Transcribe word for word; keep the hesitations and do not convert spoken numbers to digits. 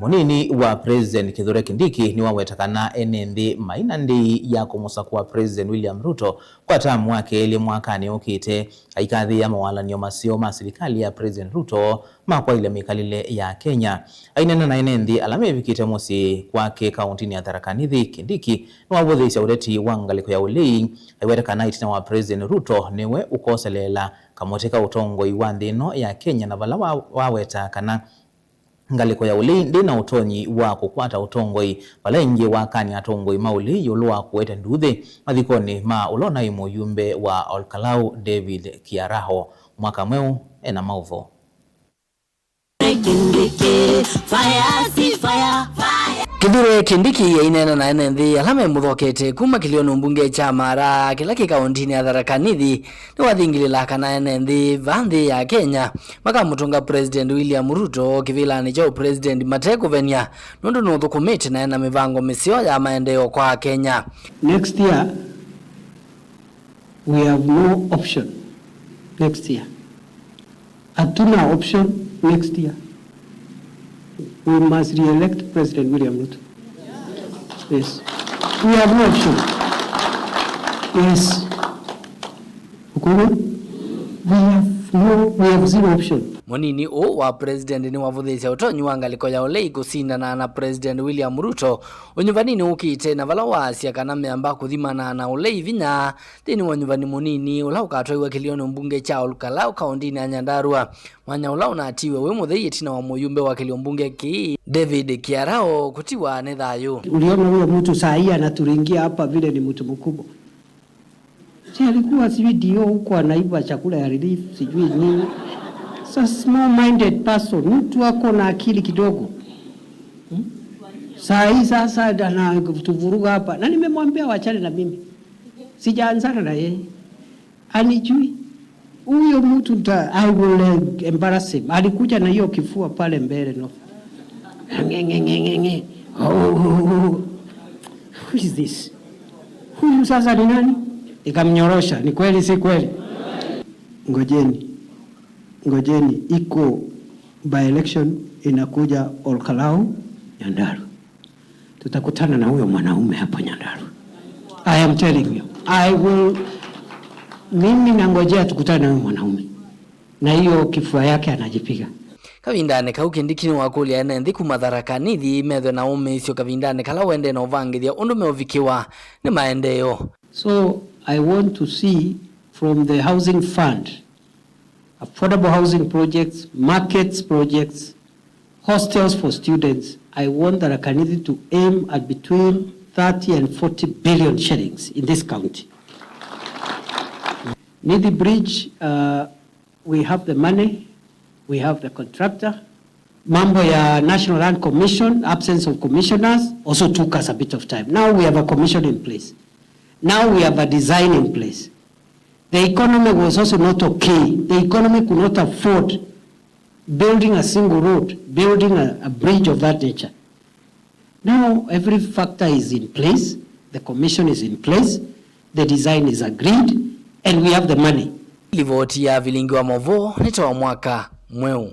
Mũnini wa President Kithure Kindiki nĩwaweta kana ene nthĩ mai na ndĩi ya kũmũsakũa President William Ruto kwa tamu wa kelĩ mwakanĩ ũkĩte, aikathĩĩa mawalany'o maseo ma silikalĩ ya President Ruto ma kwaĩlya mĩkalĩle ya Kenya. Aineena na ene nthĩ ala mevikĩte mũsyĩ kwake kaũntinĩ ya Tharaka Nithi, Kindiki nĩwavũthĩĩsya ũteti wa ngalĩko ya ũlei, aiweta kana ĩtina wa President Ruto nĩwe ũkoseleela kamũtĩ ka ũtongoi wa nthĩ ĩno ya Kenya, na vala wa- waweta kana ngalĩko ya ũlei ndĩ na ũtonyi wa kũkwata ũtongoi, vala ĩngĩ wakany'a atongoi ma ũlei ĩũlũ wa kũete nduuthĩ mathikonĩ ma ũla ũnaĩ mũyumbe wa Olkalau, David Kiaraho. Mwaka Mweũ ena maũvoo. Kindiki, fire, si fire, fire. Kithure Kindiki aineena na ene nthĩ ala memũthokete kuma kĩlĩonĩ mbunge kya Mara kĩla kĩ kaũntinĩ ya Tharaka Nithi, nĩwathingĩlĩla kana ene nthĩ va nthĩ ya Kenya makamũtũnga President William Ruto kĩvĩlanĩ kya ũpresident matekũvenia, nũndũ nũthũkũmĩte na ena mĩvango mĩseo ya maendeeo kwa Akenya. Next year, we have no option. Next year. Hatuna option next year. We must re-elect President William Ruto. Yes. We have no option. Yes. Uko hivyo? We have no, we have zero option. Mũnini ũũ wa president nĩwavũthĩĩsya ũtonyi wa ngalĩko ya ũlei kũsindana na President William Ruto ũnyuvaninĩ ũkĩte, na vala waasya kana meamba kũthimana na ũlei vinya nthĩnĩ wa ũnyuvani mũnini ũla ũkatwaiwa kĩlĩonĩ mbunge kya Olkalau kaũntinĩ ya Nyandarua, mwanya ũla ũnatiwe wĩ mũthei ĩtina wa mũyumbe wa kĩlĩo mbunge kĩĩ, David Kiarao, kũtiwa nĩ thayũ. Uliona huyo mtu saa hii anaturingia hapa vile ni mtu mkubwa. Si alikuwa sijui D O huko anaiba chakula ya relief, sijui nini. It's a small minded person. Mtu ako na akili kidogo. Hmm? Saa hii sasa anatuvuruga hapa. Na nimemwambia wachane na mimi. Sijaanzana na yeye. Anijui. Huyo mtu nita, I will, eh, embarrass him. Alikuja na hiyo kifua pale mbele, no. Nge, nge, nge, nge, nge. Oh, oh, oh, oh. Who is this? Huyu sasa ni nani? Nikamnyorosha. Ni kweli, si kweli? Ngojeni. Ngojeni. Iko by-election inakuja Olkalau, Nyandarua. Tutakutana na huyo mwanaume hapo Nyandarua. I am telling you. I will, mimi nangojea tukutane na huyo mwanaume. Na hiyo kifua yake anajipiga. Kavindanĩ kau, Kindiki nĩwakũlya ene nthĩ kuma Tharaka Nithi methwe na ũmĩĩsyo kavindanĩ kala ũendee na ũvangĩthya ũndũ meũvikĩwa nĩ maendeeo. So I want to see from the housing fund, affordable housing projects, markets projects, hostels for students, I want Tharaka Nithi to aim at between thirty and forty billion shillings in this county. Nithi Bridge, uh, we have the money, we have the contractor. Mambo ya National Land Commission, absence of commissioners, also took us a bit of time. Now we have a commission in place. Now we have a design in place. The economy was also not okay. The economy could not afford building a single road, building a, a bridge of that nature. Now every factor is in place, the commission is in place, the design is agreed, and we have the money. Livoti ya vilingi wa maũvoo nĩ ta wa Mwaka Mweũ.